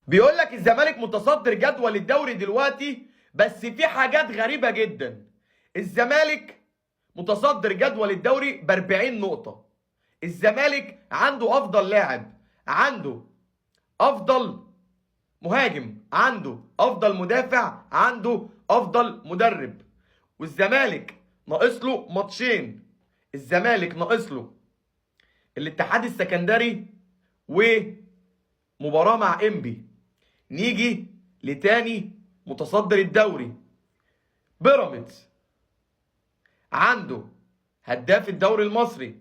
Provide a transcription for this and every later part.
بيقول لك الزمالك متصدر جدول الدوري دلوقتي، بس في حاجات غريبة جدا. الزمالك متصدر جدول الدوري ب 40 نقطة. الزمالك عنده افضل لاعب، عنده افضل مهاجم، عنده افضل مدافع، عنده افضل مدرب. والزمالك ناقص له ماتشين. الزمالك ناقص له الاتحاد السكندري ومباراة مع انبي. نيجي لتاني متصدر الدوري بيراميدز، عنده هداف الدوري المصري،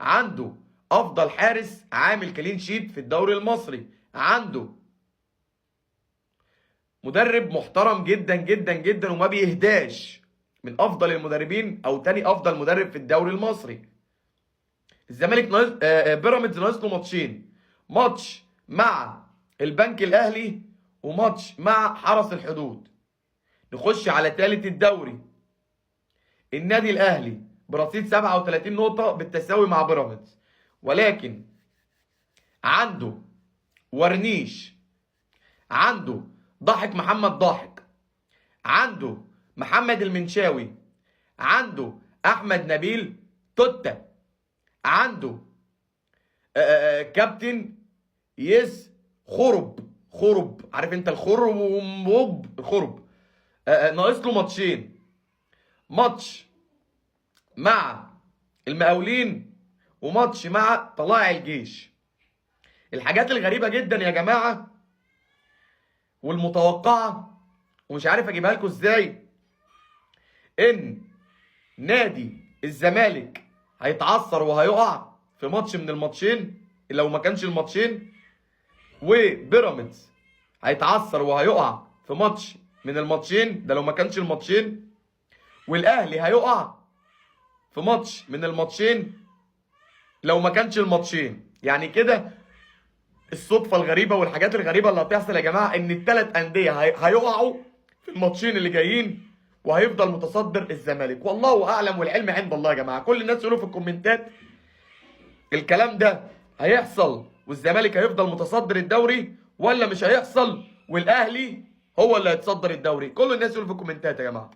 عنده افضل حارس عامل clean sheet في الدوري المصري، عنده مدرب محترم جدا جدا جدا وما بيهداش، من افضل المدربين او تاني افضل مدرب في الدوري المصري. الزمالك ناقص بيراميدز ناقص له ماتشين، ماتش مع البنك الاهلي وماتش مع حرس الحدود. نخش على ثالث الدوري، النادي الاهلي برصيد 37 نقطة بالتساوي مع بيراميدز، ولكن عنده ورنيش، عنده ضاحك محمد ضاحك، عنده محمد المنشاوي، عنده احمد نبيل توتا، عنده كابتن يس خرب خرب، عارف انت الخرب، الخرب. ناقص له ماتشين، ماتش مع المقاولين وماتش مع طلائع الجيش. الحاجات الغريبة جدا يا جماعة والمتوقعة ومش عارف اجيبها لكم ازاي، ان نادي الزمالك هيتعثر وهيقع في ماتش من الماتشين لو ما كانش الماتشين، وبيراميدز هيتعثر وهيقع في ماتش من الماتشين ده لو ما كانش الماتشين، والاهلي هيقع في ماتش من الماتشين لو ما كانش الماتشين. يعني كده الصدفة الغريبة والحاجات الغريبة اللي هتحصل يا جماعة، ان الثلاث اندية هيقعوا في الماتشين اللي جايين وهيفضل متصدر الزمالك. والله اعلم والعلم عند الله يا جماعة. كل الناس يقولوا في الكومنتات الكلام ده هيحصل والزمالك هيفضل متصدر الدوري ولا مش هيحصل والاهلي هو اللي هيتصدر الدوري. كل الناس يقولوا في الكومنتات يا جماعة.